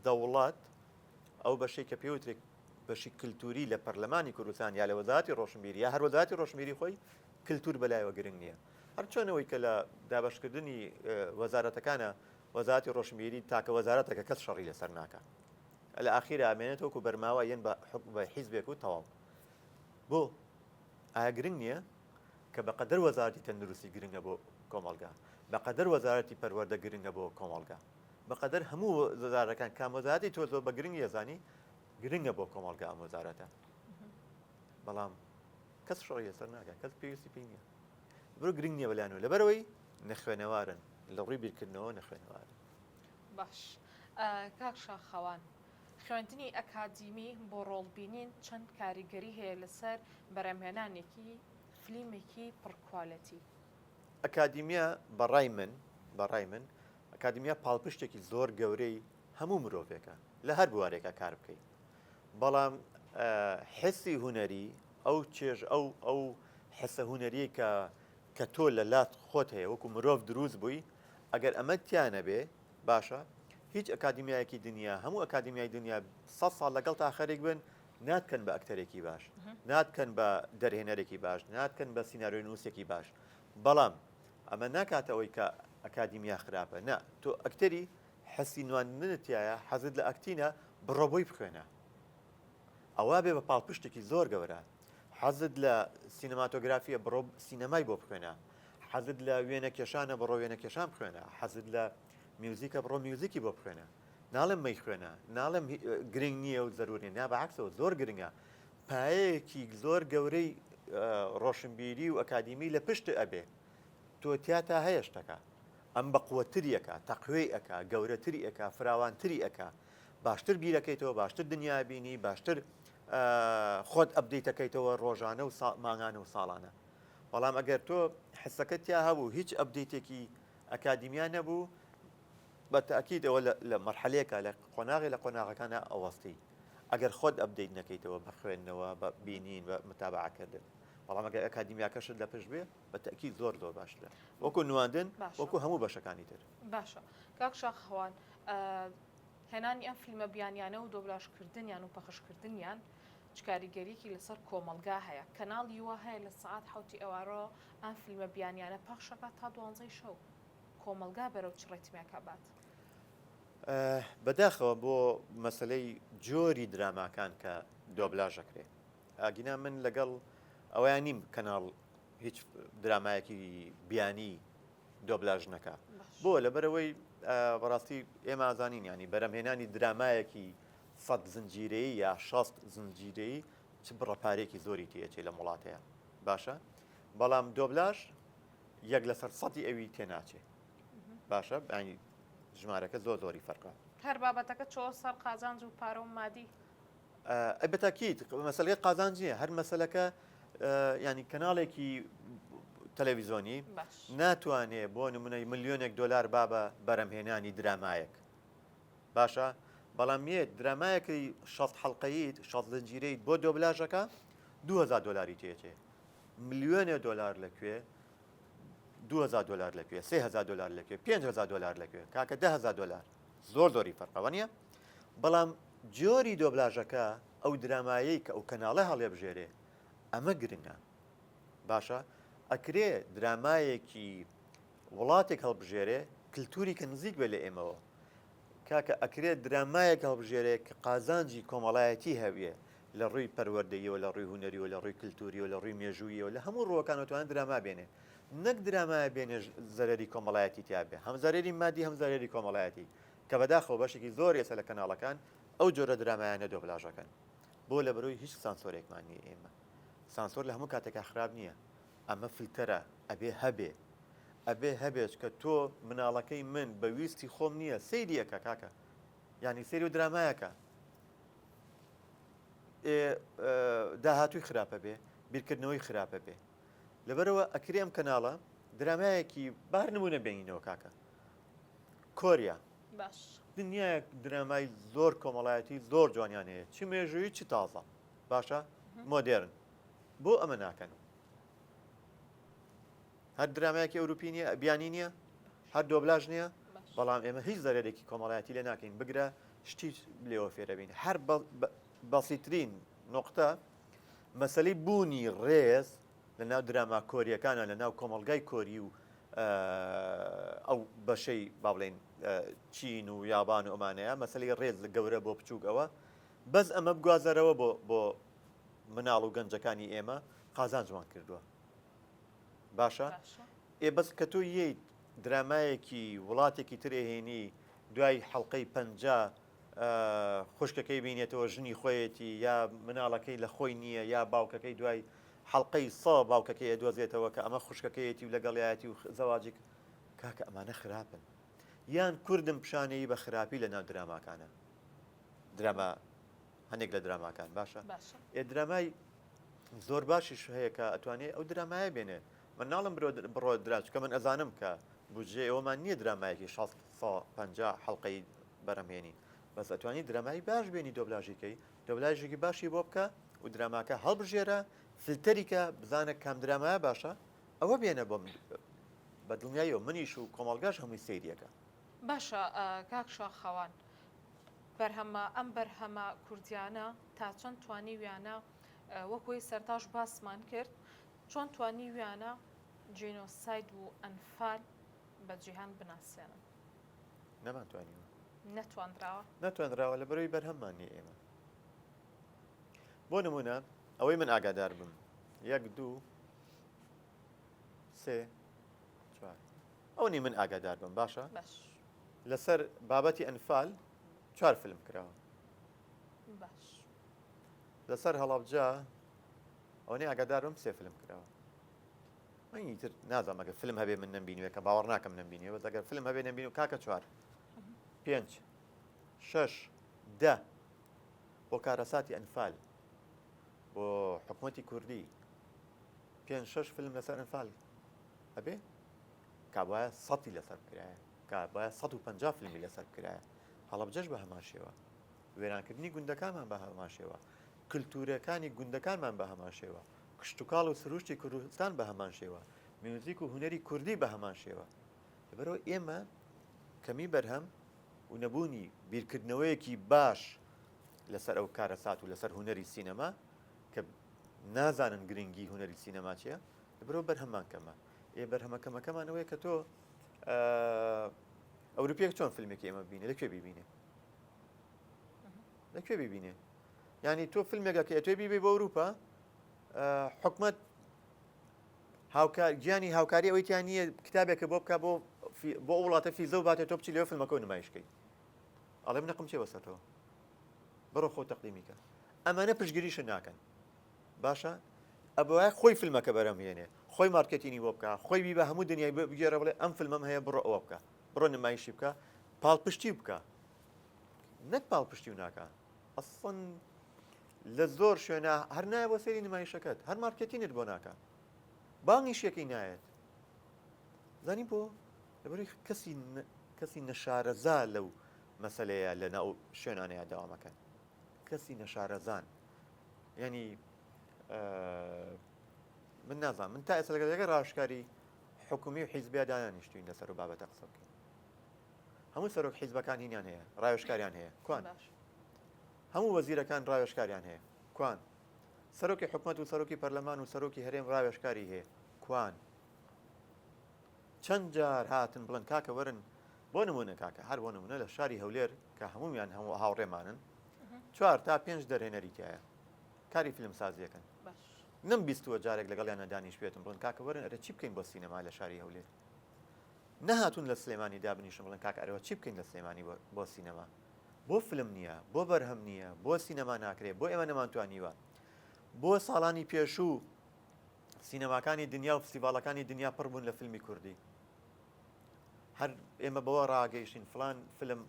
S2: دەوڵەت ئەو بەشەی کە پێوترێ بەشی کلتوری لە پەرلەمانی کوردستان یا لە وەزارەتی ڕۆشنبیری یا هەر وەزارەتی ڕۆشنبیری خۆی کلتور بەلایەوە گرنگ نییە هەرچۆنەوەی کە لە دابەشکردنی وەزارەتەکانە وەزارەتی ڕۆشنبیری تاکە وەزارەتە کە کەس شەڕی لەسەر ناکە لە ئاخیرا ئەمێنێت وەکو بەرماوە یەن بە حکم بە حیزبێک و تەواو بۆ ئایا گرنگ نییە کە بەقەدەر وەزارەتی تەندروستی گرنگە بۆ کۆمەڵگا بەقەدەر وەزارەتی پەروەردە گرنگە بۆ کۆمەڵگا بەقەدەر هەموو وەزارەکان کام وەزارەتی تۆ زۆر بە گرنگی ئەزانی گرنگە بۆ کۆمەڵگا ئەم وەزارەتە بەڵام کەس شەڕی لەسەر ناکات کەس پێویستی پێی نییە برو گرنگ نییە بەلایەنەوە لەبەرەوەی نەخوێنەوارن لە ڕووی بیرکردنەوە نەخوێنەوارن
S1: باش کاک شاخەوان خوێندنی ئەکادیمی بۆ ڕۆڵبینین چەند کاریگەری هەیە لەسەر بەرهەمهێنانێکی فلیمێکی پڕ quality؟
S2: ئەکادیمیا بەڕای من بەڕای من ئەکادیمیا پاڵپشتێکی زۆر گەورەی هەموو مرۆڤێکە لە هەر بوارێکا کار بکەی بەڵام حسی هونەری ئەو چێژ ئەو ئەو حسە هونەریە کە کە تۆ لە لات خۆت هەیە وەکو مرۆڤ دروست بووی ئەگەر ئەمە تیا نەبێ باشە هیچ ئەکادیمیایەکی دنیا هەموو ئەکادیمیای دنیا سە ساڵ لەگەڵ تا خەریک بن ناتکەن بە ئەکتەرێکی باش ناتکەن بە دەرهێنەرێکی باش ناتکەن بە سیناریۆنووسێکی باش بەڵام. ئەمە ناکاتە ئەوەی کە ئەکادیمیا خراپە نا تۆ ئەکتەری حسی نواندنت تیایە حەزت لە ئەکتینە بڕۆ بۆی بخوێنە ئەوە بێ بە پاڵپشتێکی زۆر گەورە حەزت لە سینەماتۆگرافیە بڕۆ سینەمای بۆ بخوێنە حەزت لە وێنە کێشانە بڕۆ وێنە کێشان بخوێنە حەزت لە میوزیکە بڕۆ میوزیکی بۆ بخوێنە ناڵێم مەیخوێنە ناڵێم گرنگ نییە و زەروری نا بەعکسەوە زۆر گرنگە پایەیەکی زۆر گەورەی ڕۆشنبیری و ئەکادیمی لە پشت ئەبێ تۆ تیاتا هەیە شتەکە ئەم بەقوەتری ئەکا تەقوێی ئەکا گەورەتری ئەکا فراوانتری ئەکا باشتر بیرەکەیتەوە باشتر دنیا بینی باشتر خۆت update ەکەیتەوە ڕۆژانە و مانگانە و ساڵانە بەڵام ئەگەر تۆ حسەکە تیا هەبوو هیچ update ێکی ئەکادیمیا نەبوو بە تاکید ئەوە لە مەرحەلەیەکە لە قۆناغی لە قۆناغەکانە ئەوەستی ئەگەر خۆت update نەکەیتەوە بە خوێندنەوە بە بینین بە متابعەکردن بەڵام ئەگەر ئەکادیمیاکەشت لە پشت بێ بە تەئکید زۆر زۆر باشترە وەکو نواندن وەکو هەموو بەشەکانی تر.
S1: باشە کاک شاخەوان هێنانی ئەم فیلمە بیانیانە و دۆبلاژکردنیان و پەخشکردنیان چ کاریگەریەکی لەسەر کۆمەڵگا هەیە؟ کەناڵی وا هەیە لە سەعات حەوتی ئێوارەوە ئەم فیلمە بیانیانە پەخشەکات تا دوانزەی شەو کۆمەڵگا بەرەو چ ڕیتمێک ئەبات؟
S2: بەداخەوە بۆ مەسەلەی جۆری دراماکان کە دۆبلاژ ئەکرێ ئەگینا من لەگەڵ ئەوەیان نیم کەناڵ هیچ درامایەکی بیانی دۆبلاژ نەکا بۆ لەبەرەوەی بەڕاستی ئێمە ئازانین ینی بەرەمهێنانی درامایەکی سەد زنجیرەیی یا شەست زنجیرەیی چ بڕە پارێکی زۆری تێچێ لەم وڵاتەیە باشە بەڵام دۆبلاژ یەک لەسەر سەدی ئەوی تێناچێ باشە ینی ژمارەکە زۆر زۆری فەرقە
S1: هەر بابەتەکە چۆ سەر قازانج و پارە و مادی
S2: ئەی بەتاکید مەسەلەکە قازانج نییە هەر مەسەلەکە ینی کەناڵێکی تەلەڤیزۆنی ناتوانێ بۆ نمونەی ملیۆنێک دۆلار با بە بەرەمهێنانی درامایەک باشە بەڵام یەت درامایەکەی شەست حەڵقەیت شەست زنجیرەیت بۆ دۆبلاژەکە 2000 دۆلاری تێچێ ملیۆنێ دۆلار لەکوێ 2000 دۆلار لەکوێ 3000 دۆلار لەکوێ 5000 دۆلار لەکوێ کاکە 10000 دۆلار زۆر زۆری فەرقەوە نییە بەڵام جۆری دۆبلاژەکە ئەو درامایەی کە ئەو کەناڵە هەڵێبژێرێ ئەمە گرنگە باشە ئەکرێ درامایەکی وڵاتێک هەڵبژێرێ کللتوری کە نزیک بێ لە ئێمەوە کاکە ئەکرێت درامایەک هەڵبژێرێ کە قازانجی کۆمەڵایەتی هەبێ لە ڕووی پەروەردەیەوە لە ڕووی هونەریەوە لە ڕووی کللتوریەوە لە ڕووی مێژوویەوە لە هەموو ڕووەکانەوە توانێت دراما بێنێ نەک درامایە بێنێ زەرەری کۆمەڵایەتی تیا بێ هەم زەرەری مادی هەم زەرەری کۆمەڵایەتی کە بەداخەوە بەشێکی زۆر ئێستا لە کەناڵەکان ئەو جۆرە درامایانە دۆبلاژەکەن بۆ لەبەرەوەی هیچ سانسۆرێکمان نییە ئێمە سانسۆر لە هەموو کاتێکا خراپ نییە ئەمە فلتەرە ئەبێ هەبێ ئەبێ هەبێت کە تۆ مناڵەکەی من بە ویستی خۆم نییە سەیری ئەکا کاکە یعنی سەیری و درامایەکە ئێ داهاتووی خراپە بێ بیرکردنەوەی خراپە بێ لەبەرەوە ئەکرێ ئەم کەناڵە درامایەکی بار نمونە بێنینەوە کاکە کۆریا
S1: باش.
S2: دنیایەک درامای زۆر کۆمەڵایەتی زۆر جوانیان هەیە چ مێژوویی چ تازە باشە مۆدێرن بۆ ئەمە ناکەن هەر درامایەکی ئەوروپی نییە بیانی نییە هەر دۆبلاژ نییە بەڵام ئێمە هیچ زەرەرێکی کۆمەڵایەتی لێ ناکەین بگرە شتی لێوە فێرەبین هەر بەسیترین نقطە مەسەلەی بوونی ڕێز لە ناو دراما کۆریەکانە لە ناو کۆمەڵگای کۆری و ئەو بەشەی با بڵێین چین و یابان و ئەمانەیە مەسەلەی ڕێز لە گەورە بۆ بچووک ئەوە بەس ئەمە بگوازەرەوە بۆ بۆ مناڵ و گەنجەکانی ئێمە قازانجمان کردووە باشە ئێ بەس کە تۆ یەیت درامایەکی وڵاتێکی تر ئەهێنی دوای حەڵقەی پەنجا خوشکەکەی بینێتەوە ژنی خۆیەتی یا مناڵەکەی لە خۆی نییە یا باوکەکەی دوای حەڵقەی سە باوکەکەی ئەدۆزێتەوە کە ئەمە خوشکەکەیەتی و لەگەڵیایەتی و زەواجی کاکە ئەمانە خراپن یان کوردم پیشانەیی بە خراپی لە ناو دراماکانە دراما هەندێک لە دراماکان باشە ئێ درامای زۆر باشیش هەیە کە ئەتوانێ ئەو درامایە بێنێ من ناڵم بڕۆ درا چکە من ئەزانم کە بودجەی ئەوەمان نییە درامایەکی 6 50 حەڵقەی بەرهەمهێنین بەس ئەتوانی درامای باش بێنی دۆبلاژی کەی دۆبلاژێکی باشی بۆ بکە و دراماکە هەڵبژێرە فلتەری کە بزانە کام درامایە باشە ئەوە بێنە بۆ من بە دڵنیاییەوە منیش و کۆمەڵگاش هەمووی سەیریەکە.
S1: باشە کاک شاخەوان بەرهەمە ئەم بەرهەمە کوردیانە تا چەند توانیویانە وەک وەی سەرتاش باسمان کرد چۆن توانیویانە. جینۆساید و ئەنفال بە جیهان بناسێنن؟
S2: نەمانتوانیوە.
S1: نەتواندراوە؟
S2: نەتوانراوە لەبەرئەوەی بەرهەممان نییە ئێمە. بۆ نموونە ئەوەی من ئاگادار بم یەک دوو سێ چوار ئەوەنی من ئاگادار بم باشە
S1: باش
S2: لەسەر بابەتی ئەنفال چوار فیلم کراوە
S1: باش
S2: لەسەر هەڵەبجە ئەوەنەی ئاگادار بم سێ فیلم کراوە من ئیتر نازانم ئەگەر فیلم هەبێ من نەمبینیوە کە باوەڕ ناکەم نەمبینیوە بەس ئەگەر فیلم هەبێ نەمبینیوە کاکە چوار پێنج شەش دە بۆ کارەساتی ئەنفال بۆ حکوومەتی کوردی پێنج شەش فیلم لەسەر ئەنفال ئەبێ کابواە سەتی لەسەر بکرایە کابواە 150 فیلمی لەسەر بکرایە هەڵەبجەش بە هەمان شێوە وێرانکردنی گوندەکانمان بە هەمان شێوە، کلتورەکانی گوندەکانمان بە هەمان شێوە، کشتوکاڵ و سروشتی کوردستان بە هەمان شێوە، میوزیک و هونەری کوردی بە هەمان شێوە. لەبەرئەوە ئێمە کەمی بەرهەم و نەبوونی بیرکردنەوەیەکی باش لەسەر ئەو کارەسات و لەسەر هونەری سینەما کە نازانن گرنگی هونەری سینەما چییە، لەبەرئەوە بەرهەممان کەمە. ئێ بەرهەمە کەمەکەمان ئەوەیە کە تۆ ئەوروپیەک چۆن فیلمێکی ئێمە ببینێ لە کوێ بیبینێ؟ لە کوێ بیبینێ یعنی تۆ فیلمێکە کە ئەتوێ بیبی بۆ ئەوروپا حکومت هاوکار گیانی هاوکاری ئەوەی تیان نییە کتابێکە بۆ بکە بۆ بۆ وڵاتە فیزە و باتێ تۆ بچی لەوێ فیلمەکە و نمایشکەی ئەڵێ من نەقم چێ بەسەرەوە بڕۆ خۆ تەقدیمیکە ئەمانە پشگیریش ناکەن باشە ئەبوایە خۆی فیلمەکە بەرەم هێنێ خۆی مارکێتینی بۆ بکە خۆی بی بە هەموو دنیای بگێرە بڵێ ئەم فیلمم هەیە بڕۆ ئەوە بکە بڕۆ نمایشی بکە پاڵپشتی بکە نەک پاڵپشتی و ناکا ئەسڵەن لە زۆر شوێنە هەر نایە بۆ سەیری نمایشەکەت هەر مارکێتینت بۆ ناکا بانگیشیەکەی نایەت زانی بۆ لەبەری کەسی کەسی نەشارەزا لەو مەسلەیە لە ناو شوێنانەیە داوامەکەن کەسی نەشارەزان ینی من نازانم من تا ئێستا لەگەڵ لەگەڵ ڕاشکاری حکومی و حیزبیا دانانیشتوین لەسەر و بابەتە قسە بکەین هەموو سەرۆک حیزبەکان هینیان هەیە ڕاوێژکاریان هەیە کوان هەموو وەزیرەکان ڕاوێژکاریان هەیە کوان سەرۆکی حکومەت و سەرۆکی پەرلەمان و سەرۆکی هەرێم ڕاوێژکاری هەیە کوان چەند جار هاتن بڵێن کاکە وەرن بۆ نمونە کاکە هەر بۆ نمونە لە شاری هەولێر کە هەمومیان هەموو هاوڕێمانن چوار تا پێنج دەرهێنەری تایە کاری فیلم سازیەکەن نم بیستووە جارێک لەگەڵیان نەدانیش بێتم بڵێن کاکە وەرن ئەرە چی بکەین بۆ سینەما لە شاری هەولێر نەهاتوون لە سلێمانی دابنیشن بڵێن کاک ئەرێ چی بکەین لە سلێمانی بۆ سینەما؟ بۆ فلم نییە؟ بۆ بەرهەم نییە؟ بۆ سینەما ناکرێ؟ بۆ ئێمە نەمانتوانیوە؟ بۆ ساڵانی پێشوو سینەماکانی دنیا و فستیڤاڵەکانی دنیا پڕ بوون لە فیلمی کوردی هەر ئێمە بەوە ڕاگەیشتین فلان فیلم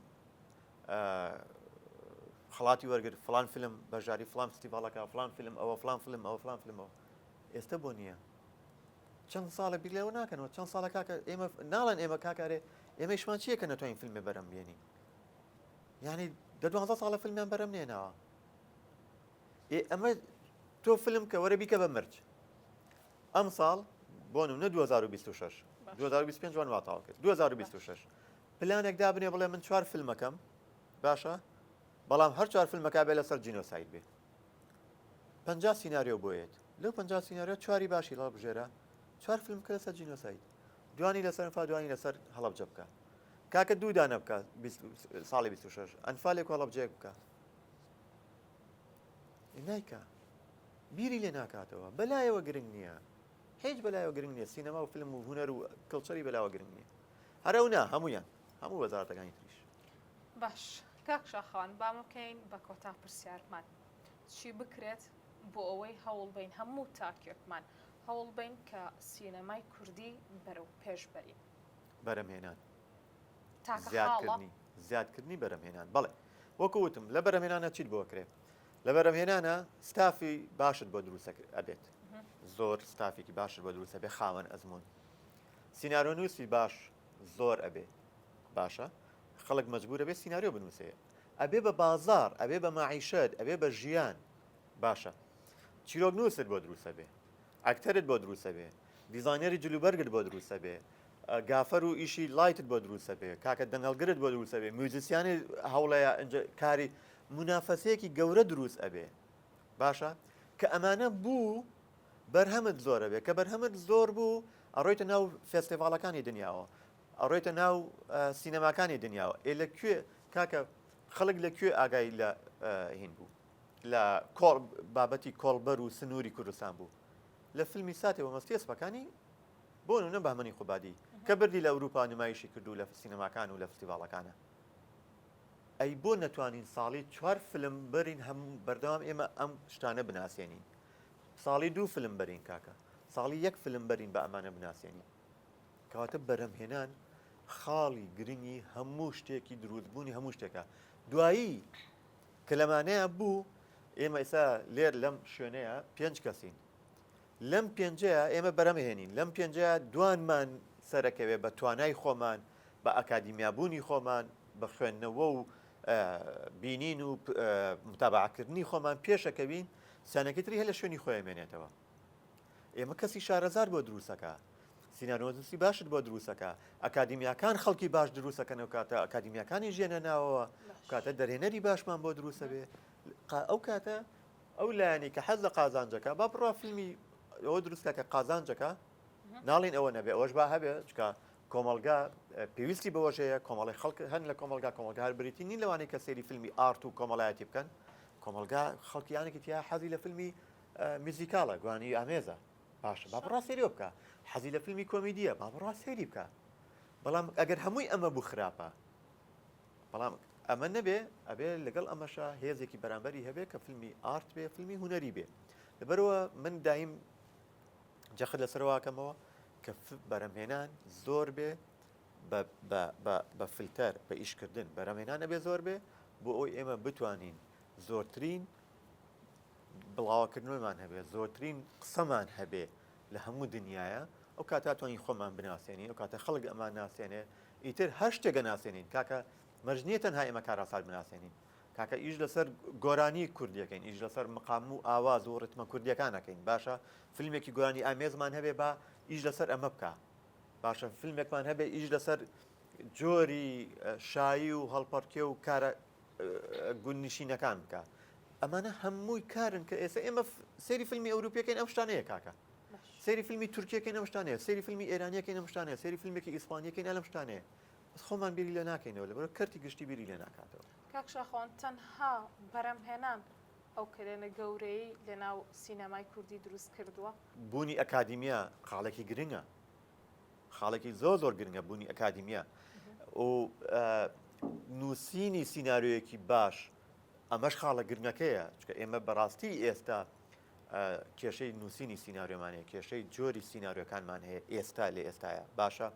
S2: خڵاتی وەرگر فلان فیلم بەشداری فلان فستیڤاڵەکە فلان فیلم ئەوە فلان فیلم ئەوە فلان فیلمەوە ئێستا بۆ نییە چەند ساڵە بیر لەوە ناکەنەوە چەند ساڵە کاکە ئێمە ناڵێن ئێمە کاکارێ ئێمە ئیشمان چییە کە نەتوانین فیلمێ بەرەم بێنین یعنی دە دوانزە ساڵە فیلمیان بەرەم نێناوە ئێ ئەمە تۆ فیلم کە وەرە بیکە بە مەرج ئەم ساڵ بۆ نمونە 2026 2025 وان واتاوە کرد 2026 پلانێک دابنێ بڵێ من چوار فیلمەکەم باشە بەڵام هەر چوار فیلمەکە بێ لەسەر جینۆساید بێ 50 سیناریۆ بۆ یەت لەو 50 سیناریۆ چواری باشی هەڵبژێرە چوار فیلم بکە لەسەر جینۆساید دوانی لەسەر ئەنفال دوانی لەسەر هەڵەبجە بکە کاکە دوو دانە بکە ساڵی 26 ئەنفالێک و هەڵەبجەیەک بکە نایکا بیری لێ ناکاتەوە بەلایەوە گرنگ نییە هیچ بەلایەوە گرنگ نییە سینەما و فیلم و هونەر و culture ی بەلاوە گرنگ نییە هەرەو نا هەمویان هەموو وەزارەتەکانی تریش
S1: باش کاک شاخەوان با بکەین بە کۆتا پرسیارمان چی بکرێت بۆ ئەوەی هەوڵ بەین هەموو تاکێکمان هەوڵ بەین کە سینەمای کوردی بەرەو پێش بەرین؟
S2: بەرەمهێنان
S1: تاکە خاڵە؟
S2: زیادکردنی زیادکردنی بەرەمهێنان بەڵێ وەکو وتم لە بەرەمهێنانە چیت بۆ کرێ لە بەرەمهێنانە ستافی باشت بۆ دروست ئەبێت زۆر ستافێکی باشت بۆ دروست ئەبێ خاوەن ئەزمون سینارۆنووسی باش زۆر ئەبێ باشە خەڵک مەجبورە بێ سیناریۆ بنووسێ ئەبێ بە بازاڕ ئەبێ بە مەعیشەت ئەبێ بە ژیان باشە چیرۆک نووست بۆ دروستە بێ ئەکتەرت بۆ دروستە بێ دیزاینەری جلوبەرگت بۆ دروستە بێ gaffer و ئیشی light ت بۆ دروستە بێ کاکە دەنگەڵگرت بۆ دروستە بێ musician ی هەوڵەیە کاری منافەسەیەکی گەورە دروست ئەبێ باشە کە ئەمانە بوو. بەرهەمت زۆرە بێ کە بەرهەمت زۆر بوو ئەڕۆیتە ناو فێستیڤاڵەکانی دنیاوە ئەڕۆیتە ناو سینەماکانی دنیاوە ئێ لە کوێ کاکە خەڵک لە کوێ ئاگای لە هین بوو لە کۆڵ بابەتی کۆڵبەر و سنووری کوردستان بوو لە فیلمی ساتێ بە مەستی ئەسپەکانی بۆ نمونە بەهمەنی قوبادی کە بردی لە ئەوروپا نمایشی کردو لە سینەماکان و لە فستیڤاڵەکانە ئەی بۆ نەتوانین ساڵی چوار فلم بەرین هەم بەردەوام ئێمە ئەم شتانە بناسێنین ساڵی دوو فلم بەرین کاکە ساڵی یەک فلم بەرین بە ئەمانە بناسێنین کەواتە بەرهەمهێنان خاڵی گرنگی هەموو شتێکی دروستبوونی هەموو شتێکە دوایی کە لەمانەیە بوو ئێمە ئێستا لێر لەم شوێنەیە پێنج کەسین لەم پێنجەیە ئێمە بەرەمهێنین لەم پێنجەیە دوانمان سەرەکەوێ بە توانای خۆمان بە ئەکادیمیابوونی خۆمان بە خوێندنەوە و بینین و متابعکردنی خۆمان پێشەکەوین سیانەکەی تری هەر لە شوێنی خۆی مێنێتەوە ئێمە کەسی شارەزار بۆ دروستەکە سینارۆنووسی باشت بۆ دروستەکە ئەکادیمیاکان خەڵکی باش دروستەکەن و کاتە ئەکادیمیاکانی ژێنە ناوەوە کاتە دەرهێنەری باشمان بۆ دروستە بێ ئەو کاتە ئەو لایەنی کە حەز لە قازانجەکە با بڕوا فیلمی ئەوە دروستکە کە قازانجەکە ناڵین ئەوە نەبێ ئەوەش با هەبێ چکە کۆمەڵگا پێویستی بەوەش هەیە کۆمەڵی خەڵک هەن لە کۆمەڵگا کۆمەڵگا هەر بریتی نین لەوانەی کە سەیری فیلمی art و کۆمەڵایەتی بکەن کۆمەڵگا خەڵکیانێکی تیا حەزی لە فیلمی musical ە گۆرانی ئامێزە باشە با بڕا سەیری بکە حەزی لە فیلمی کۆمیدیە با بڕا سەیری بکە بەڵام ئەگەر هەمووی ئەمە بوو خراپە بەڵام ئەمە نەبێ ئەبێ لەگەڵ ئەمەشە هێزێکی بەرامبەری هەبێ کە فیلمی art بێ فیلمی هونەری بێ لەبەرەوە من دایم جەخت لەسەر واکەمەوە کە بەرەمهێنان زۆر بێ بە فلتەر بە ئیشکردن بەرەمهێنان ئەبێ زۆر بێ بۆ ئەوی ئێمە بتوانین زۆرترین بڵاوەکردنەوەمان هەبێ زۆرترین قسەمان هەبێ لە هەموو دنیاە ئەو کاتا توانین خۆمان بناسێنین ئەو کاتە خەڵک ئەمان ناسێنێ ئیتر هەر شتێکە ناسێنین کاکە مەرج نییە تەنها ئێمە کاراسات بناسێنین کاکە ئیش لەسەر گۆرانی کوردیەکەین ئیش لەسەر مقام و ئاواز و ڕتمە کوردیەکان ئەکەین باشە فیلمێکی گۆرانی ئامێزمان هەبێ با ئیش لەسەر ئەمە بکە باشە فیلمێکمان هەبێ ئیش لەسەر جۆری شایی و هەڵپەڕکێ و کارە گوندنشینەکان بکە ئەمانە هەمووی کارن کە ئێستا ئێمە سەیری فیلمی ئەوروپیەکەین ئەم شتانەیە کاکە سەیری فیلمی تورکیەکەین ئەم شتانەیە سەیری فیلمی ئێرانیەکەین ئەم شتانەیە سەیری فیلمێکی ئیسپانیەکەین ئەم شتانەیە بەس خۆمان بیری لێ ناکەینەوە لەبەر کەرتی گشتی بیری لێ ناکاتەوە.
S1: کاک شاخەوان تەنها بەرەمهێنان ئەو کەلێنە گەورەیەی لەناو سینەمای کوردی دروست کردووە؟
S2: بوونی ئەکادیمیا خاڵێکی گرنگە، خاڵێکی زۆر زۆر گرنگە بوونی ئەکادیمیا و نووسینی سیناریۆیەکی باش ئەمەش خاڵە گرنگەکەیە چکە ئێمە بەڕاستی ئێستا کێشەی نووسینی سیناریۆمان هەیە کێشەی جۆری سیناریۆکانمان هەیە ئێستا لە ئێستاە باشە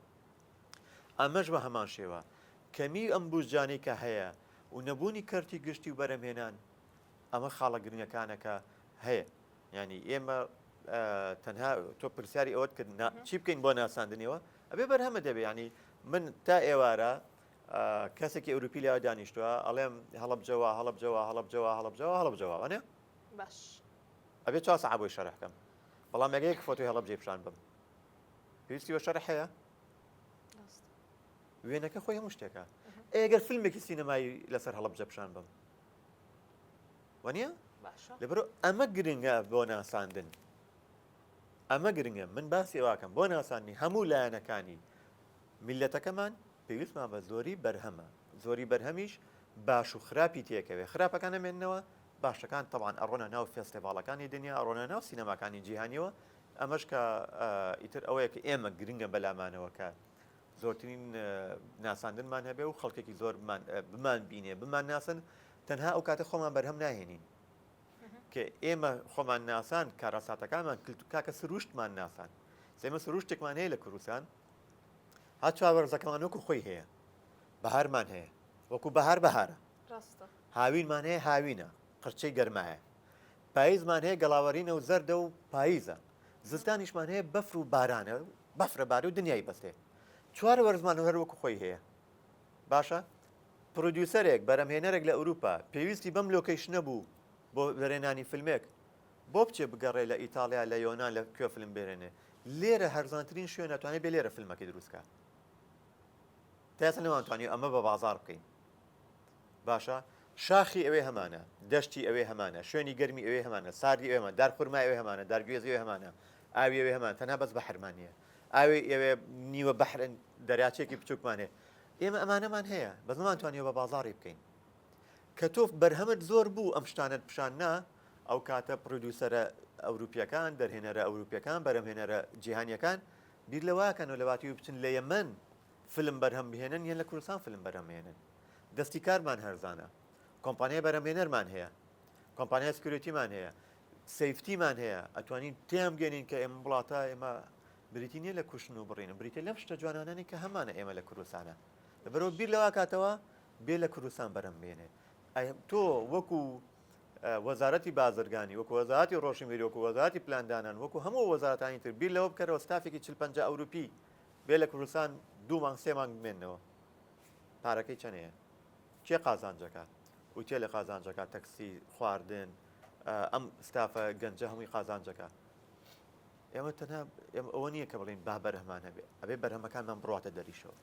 S2: ئەمەش بە هەمان شێوە کەمی ئەم بودجانەی کە هەیە و نەبوونی کەرتی گشتی و بەرهەمهێنان ئەمە خاڵە گرنگەکانە کە هەیە ینی ئێمە تەنها تۆ پرسیاری ئەوەت کرد چی بکەین بۆ ناساندنیەوە ئەبێ بەرهەمە دەبێ ینی من تا ئێوارە کەسێکی ئەوروپی لە دانیشتووە ئەڵێم هەڵبجەوە هەڵبجەوە هەڵبجەوە هەڵبجەوە هەڵبجەوە وانە
S1: باش
S2: ئەبێ چوار سەعات بۆی شەرح بکەم بەڵام ئەگەر یەک فۆتۆی هەڵەبجەی پیشان بم پێویستی بە شەرح هەیە وێنەکە خۆی هەموو شتێکە ئەگەر فیلمێکی سینەمایی لەسەر هەڵەبجە پیشان بم وانە لەبەر ئەمە گرنگە بۆ ناساندن ئەمە گرنگە من باسی ئەوواکەم بۆ ناساندنی هەموو لایەنەکانی میلەتەکەمان پێویستمان بە زۆری بەرهەمە زۆری بەرهەمیش باش و خراپی تێکەوێ خراپەکان نەمێنەوە باشەکان تەوان ئەڕۆنە ناو فێستێڤاڵەکانی دنیا ئەڕۆنە ناو سینەماکانی جیهانیەوە ئەمەش کە ئیتر ئەوەیە کە ئێمە گرنگە بەلامانەوە کە زۆرترین ناساندنمان هەبێ و خەڵکێکی زۆر بمان بینێ بمان ناسن تەنها ئەو کاتە خۆمان بەرهەم ناهێنین کە ئێمە خۆمان ناسان کارەساتەکانمان کلت کاکە سروشتمان ناسان ئێمە سروشتێکمان هەیە لە کوردستان ها چاوەرزەکەمان وەکو خۆی هەیە بەهارمان هەیە وەکو بەهار بەهارە هاوینمان هەیە هاوینە قرچەی گەرمایە پاییزمان هەیە گەڵاوەرینە و زەردە و پاییزە، زستانیشمان هەیە بەفر و بارانە و بەفرە بارێ و دنیای بەستێ. چوار وەرزمان هەر وەکو خۆی هەیە. باشە producer ێک، بەرهەمهێنەرێک لە ئەوروپا پێویستی بەم location ە بوو بۆ دەرهێنانی فیلمێک، بۆ بچێ بگەڕێ لە ئیتاڵیا، لە یۆنان، لە کوێ فیلم بێنێ؟ لێرە هەرزانترین شوێنە توانێ بێ لێرە فیلمەکەی دروست کا. تا ئێستا نەمانتوانیوە ئەمە بە بازاڕ بکەین. باشە شاخی ئەوێ هەمانە، دەشتی ئەوێ هەمانە، شوێنی گەرمی ئەوێ هەمانە، ساردی ئەوێ هەمانە، دار خورمای ئەوێ هەمانە، دار گوێزی ئەوێ هەمانە. ئاوی ئەوێ هەمان تەنها بەس بەحرمان نییە ئاوی ئەوێ نیوە بەحر دەریاچێکی بچووکمان هەیە ئێمە ئەمانەمان هەیە بەس نەمانتوانیوە بە بازاڕی بکەین کە تۆ بەرهەمت زۆر بوو ئەم شتانەت پیشان نا ئەو کاتە producer ە ئەوروپیەکان دەرهێنەرە ئەوروپیەکان بەرهەمهێنەرە جیهانیەکان بیر لەوەکەنەوە لە باتی بچن لە یەمەن فلم بەرهەم بهێنن یان لە کوردستان فلم بەرهەم بهێنن دەستی کارمان هەرزانە کۆمپانیای بەرهەمهێنەرمان هەیە کۆمپانیای security مان هەیە safety مان هەیە ئەتوانین تێم گەێنین کە ئێمە وڵاتە ئێمە بریتی نییە لە کوشتن و بڕین بریتە لەم شتە جوانانانی کە هەمانە ئێمە لە کوردستانە لەبەرەوە بیر لەوا کاتەوە بێ لە کوردستان بەرەم بێنێ تۆ وەکو وەزارەتی بازرگانی وەکو وەزارەتی ڕۆشنبیری وەکو وەزارەتی پلاندانان وەکو هەموو وەزارەتانی تر بیر لەوە بکەرەوە ستافێکی 40 50 ئەوروپی بێ لە کوردستان دوو مانگ سێ مانگ بمێنەوە پارەکەی چەنەیە کێ قازانجەکە ئوتێلە قازانجەکە تەکسی خواردن ئەم ستافە گەنجە هەمووی قازانجەکە ئێمە تەنها ئەوە نییە کە بڵین با بەرهەمان هەبێ ئەبێ بەرهەمەکانمان بڕاتە دەریشەوە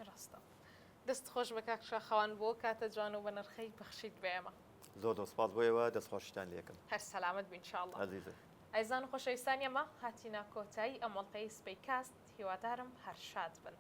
S1: ڕاستە دەست خۆش بە کاک شاخەوان بۆ کاتە جوان و بەنرخەی بەخشیت بە ئێمە.
S2: زۆر زۆر سپاس بۆ ئێوە دەست خۆشیتان لێکم.
S1: هەر سەلامەت بی ان شاء اللە.
S2: ئەزیزم.
S1: ئازیزان و خۆشەویستانی ئێمە هاتینە کۆتایی ئەم ئەڵقەی سبەی کاست هیوادارم هەر شاد بن.